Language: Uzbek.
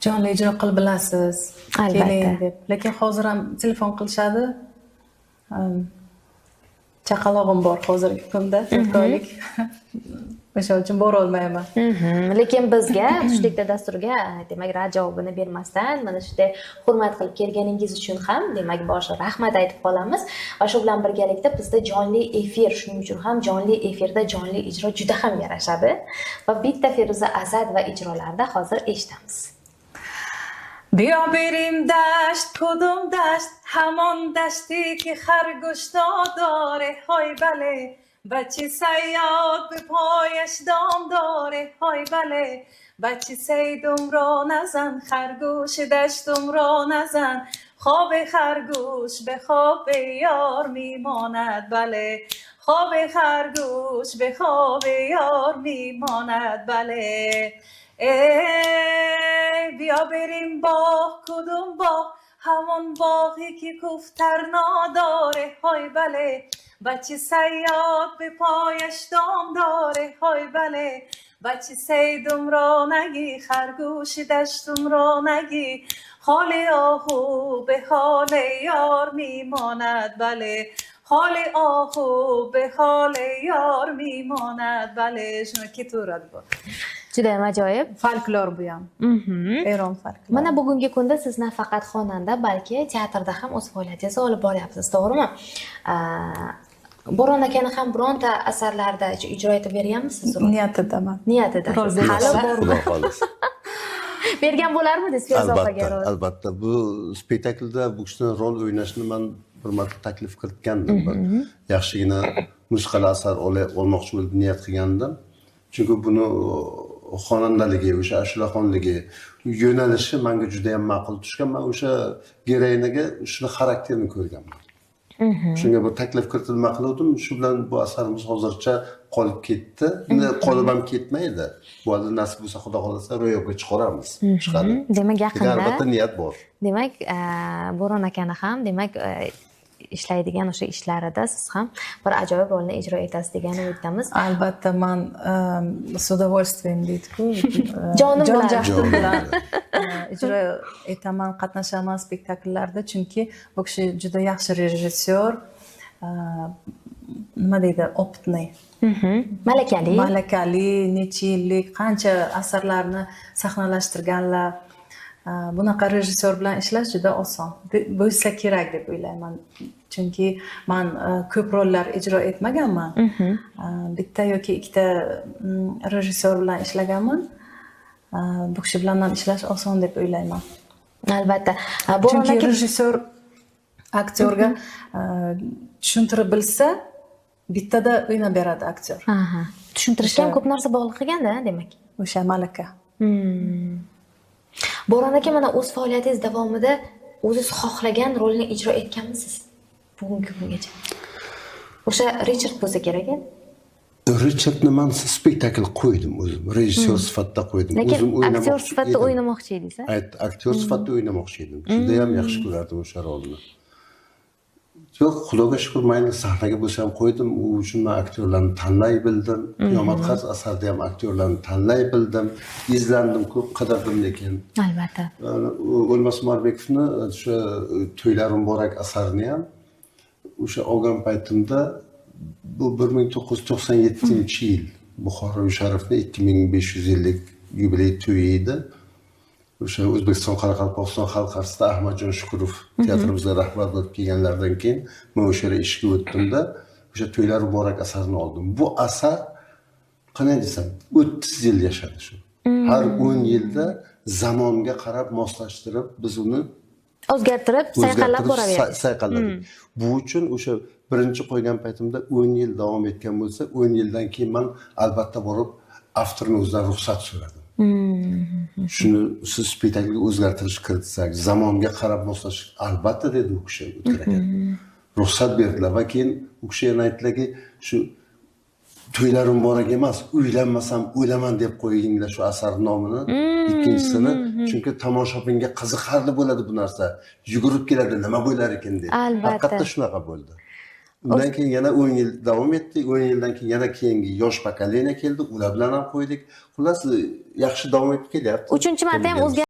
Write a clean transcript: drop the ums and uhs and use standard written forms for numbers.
Jonli ijro qilib bilasiz, Albatta. keling deb. Lekin hozir ham telefon qilishadi. Chaqalog'im bor hozirgi kunda, 4 oylik. O'sha uchun borolmayman. Lekin bizga tushlikda dasturga, demak, rad javobini bermasdan mana shunday hurmat qilib kelganingiz uchun ham, demak, boshqa rahmat aytib qolamiz. Va shu bilan birgalikda bizda jonli efir, shuning uchun ham jonli efirda jonli ijro juda ham yarashadi. Va bitta Feruza Azad va ijrolarida hozir eshitamiz. بیا بریم دشت، کدوم دشت؟ همان دشتی که خرگوش داره، های بله. بچه صیاد به پایش دام داره، های بله. بچه صیدم را نزن، خرگوش دشتم را نزن، خواب خرگوش به خواب یار میماند، بله. خواب خرگوش به خواب یار میماند، بله. ای بیا بریم باغ، کدوم باغ؟ همان باغی که کوفتر ناداره، های بله. بچه صیاد به پایش دام داره، های بله. بچه صیدم را نگی، خرگوش دشتم را نگی، حال آهو به حال یار میماند، بله. حال آهو به حال یار میماند، بله. Shuni ketaveradi bu. Juda ham ajoyib. Folklor bu ham. Eron folklori. Mana bugungi kunda siz nafaqat xonanda, balki teatrda ham o'z faoliyatingizni olib boryapsiz, to'g'rimi? Bo'ron akani ham bironta asarlarda ijro etib berganmisiz? Niyatidaman. Niyatida. Rol Hali bersa. bormi? Xudo xohlasa. Bergan bo'larmidingiz Feruza opaga Albatta, rol? albatta. Bu spektaklda bu kishini rol o'ynashni man bir marta taklif kiritgandim. Bir yaxshigina musiqali asar olmoqchi bo'lib niyat qilgandim. Chunki buni xonandaligi, o'sha ashulaxonligi, yo'nalishi menga juda ham ma'qul tushgan. Men o'sha geroinaga shuni xarakterini ko'rganman. Shunga bir taklif kiritilma qiluvdim. Shu bilan bu asarimiz hozircha qolib ketdi. Endi qolib ham ketmaydi. Bu hali nasib bo'lsa, Xudo xohlasa, ro'yobga chiqaramiz. Chiqadi. Demak, Lekin yaqinda albatta niyat bor. Demak, Bo'ron akani ham, demak, ishlaydigan o'sha ishlarida siz ham bir ajoyib rolni ijro etasiz degan umiddamiz. Albatta, man с удовольствием deydi-ku. Jonim Jon bilan. jahdim bilan ijro etaman, qatnashaman spektakllarda, chunki bu kishi juda yaxshi rejissyor, nima deydi, опытный. Malakali. Malakali, necha yillik, qancha asarlarni sahnalashtirganlar. Bunaqa rejissyor bilan ishlash juda oson bo'lsa kerak deb o'ylayman. Chunki man ko'p rollar ijro etmaganman. Bitta yoki ikkita rejissyor bilan ishlaganman. Bu kishi bilan ham ishlash oson deb o'ylayman. Albatta. Bo'ron Chunki aka rejissyor aktyorga tushuntirib bilsa, bittada o'ynab beradi aktyor. Aha. Tushuntirishga ham ko'p narsa bog'liq ekanda, demak. O'sha malaka. Bo'ron aka, mana o'z faoliyatingiz davomida o'zingiz xohlagan rolni ijro etganmisiz bugungi kungacha? O'sha Richard bo'lsa kerak, a? Richardni man spektakl qo'ydim o'zim, rejissyor sifatida qo'ydim. Lekin O'zim aktyor o'ynamoqchi sifatida edim. o'ynamoqchi edingiz, a? Ayt, aktyor sifatida o'ynamoqchi edim. Juda ham yaxshi ko'rardim o'sha rolni. Yo'q, Xudoga shukur, mayli sahnaga bo'lsa ham qo'ydim. U uchun men aktyorlarni tanlay bildim. Qiyomat qarz asarida ham aktyorlarni tanlay bildim. Izlandim, ko'p qidirdim lekin. Albatta. O'lmas Umarbekovni o'sha To'ylar muborak asarini ham o'sha olgan paytimda, bu 1997-yil, Buxoro Sharifni 2500 yillik yubiley to'yi edi. O'sha O'zbekiston, Qoraqalpog'iston xalq artisti Ahmadjon Shukurov teatrimizga rahbar bo'lib kelganlaridan keyin men o'sha yerga ishga o'tdimda, o'sha To'ylar muborak asarini oldim. Bu asar, qanday desam, 30 yil yashadi shu. Har 10 yilda zamonga qarab moslashtirib, biz uni o'zgartirib, sayqallab o'zgartirib, boraverdik. Sayqalladik. Bu uchun o'sha birinchi qo'ygan paytimda 10 yil davom etgan bo'lsa, 10 yildan keyin men albatta borib avtorni o'zidan ruxsat so'radim. Shuni siz spektaklga o'zgartirish kiritsak, zamonga qarab moslashish, albatta dedi u kishi, O'tkir aka. Ruxsat berdilar va keyin u kishi yana aytdilarki, shu To'ylar muborak emas, uylanmasam o'laman deb qo'yinglar shu asar nomini, ikkinchisini, chunki tomoshabinga qiziqarli bo'ladi bu narsa. Yugurib keladi, nima bo'lar ekan deb. Albatta. Haqiqatda shunaqa bo'ldi. Undan keyin yana 10 yil davom etdi. 10 yildan keyin yana keyingi yosh pokoleniya keldi, ular bilan ham qo'ydik. Xullas, yaxshi davom etib kelyapti. Uchinchi marta ham Qo'yganmiz. o'zgar